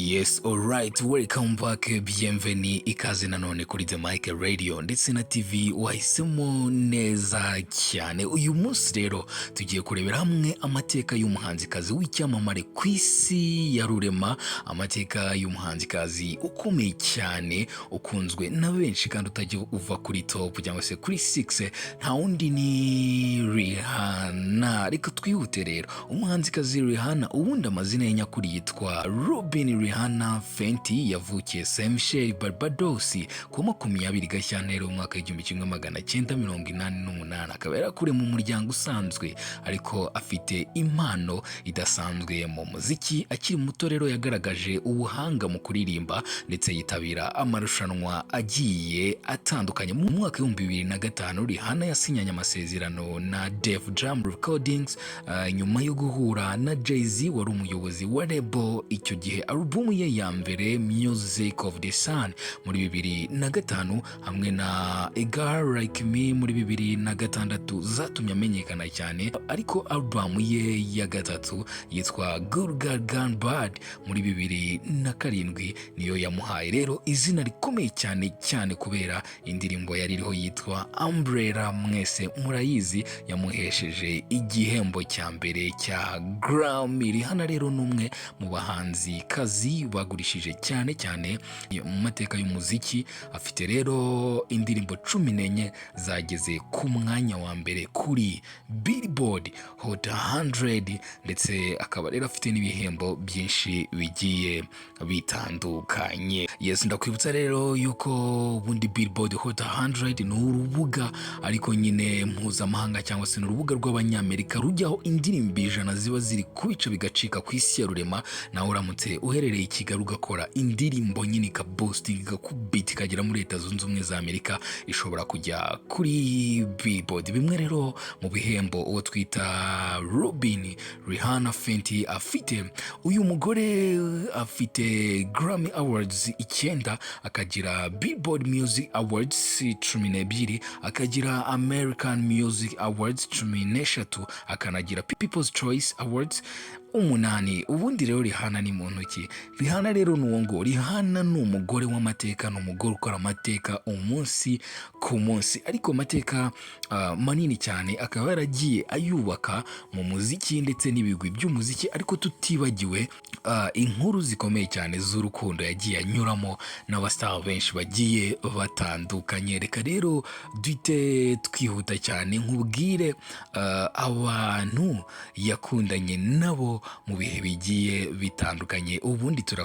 Yes, alright, welcome back, bienvenue, ikaze nanone kuri The Mike Radio ndetse na TV wahisemo neza cyane. Uyu munsi rero tugiye kurebera hamwe amateka y'umuhanzikazi w'icyamamare ku isi ya rurema, amateka y'umuhanzikazi ukomeye cyane, ukunzwe na benshi kandi utajya uva kuri top cyangwa se kuri 6, nta wundi ni Rihanna. Reka twihute rero. Umuhanzikazi Rihanna, ubundi amazina ye nyakuri yitwa Robyn Rihanna Fenty, yavukiye Saint Michel, Barbados, ku 20 Gashyantare umwaka w'1988, akaba yarakuriye mu muryango usanzwe ariko afite impano idasanzwe mu muziki. Akiri muto rero yagaragaje ubuhanga mu kuririmba ndetse yitabira amarushanwa agiye atandukanye. Mu mwaka w'2005 Rihanna yasinyanye amasezerano na Def Jam Recordings, nyuma yo guhura na Jay-Z wari umuyobozi wa label icyo gihe. Alubumu ye ya mbere, Music of the Sun, muri 2005 hamwe na A Girl Like Me muri 2006 zatumye amenyekana cyane, ariko album ye ya gatatu yitwa Good Girl Gone Bad muri 2007 niyo yamuhaye rero izina rikomeye cyane cyane kubera indirimbo yari iriho yitwa Umbrella, mwese murayizi, yamuhesheje igihembo cya mbere cya Grammy. Rihanna rero ni umwe mu bahanzi kazi bagurishije cyane cyane mu mateka y'umuziki. Afite rero indirimbo 14 zageze ku mwanya wa mbere kuri Billboard Hot 100, ndetse akaba rero afite n'ibihembo byinshi bigiye bitandukanye. Yes, ndakwibutsa rero yuko ubundi Billboard Hot 100 ni urubuga ariko nyine mpuzamahanga, cyangwa se ni urubuga rw'Abanyamerika rujyaho indirimbo 100 ziba ziri kubica bigacika ku isi ya rurema. Nawe uramutse uherereye i Kigali ugakora indirimbo nyine ikaboostinga, igakubita, ikagera muri Leta Zunze Ubumwe za Amerika, ishobora kujya kuri Billboard. Bimwe rero mu bihembo uwo twita Robyn Rihanna Fenty afite, uyu mugore afite Grammy Awards icyenda, akagira Billboard Music Awards 12, akagira American Music Awards 13, akanagira People's Choice Awards umunani. Ubundi rero Rihanna ni muntu ki? Rihanna rero ni uwo ngo Rihanna ni umugore w'amateka, ni umugore ukora amateka umunsi ku munsi, ariko amateka manini cyane akaba yaragiye ayubaka mu muziki ndetse n'ibigwi by'umuziki, ariko tutibagiwe inkuru zikomeye cyane z'urukundo yagiye anyuramo n'abastar benshi bagiye batandukanye. Reka rero duhite twihuta cyane nkubwire abantu yakundanye nabo mu bihe bigiye bitandukanye. Ubundi turakora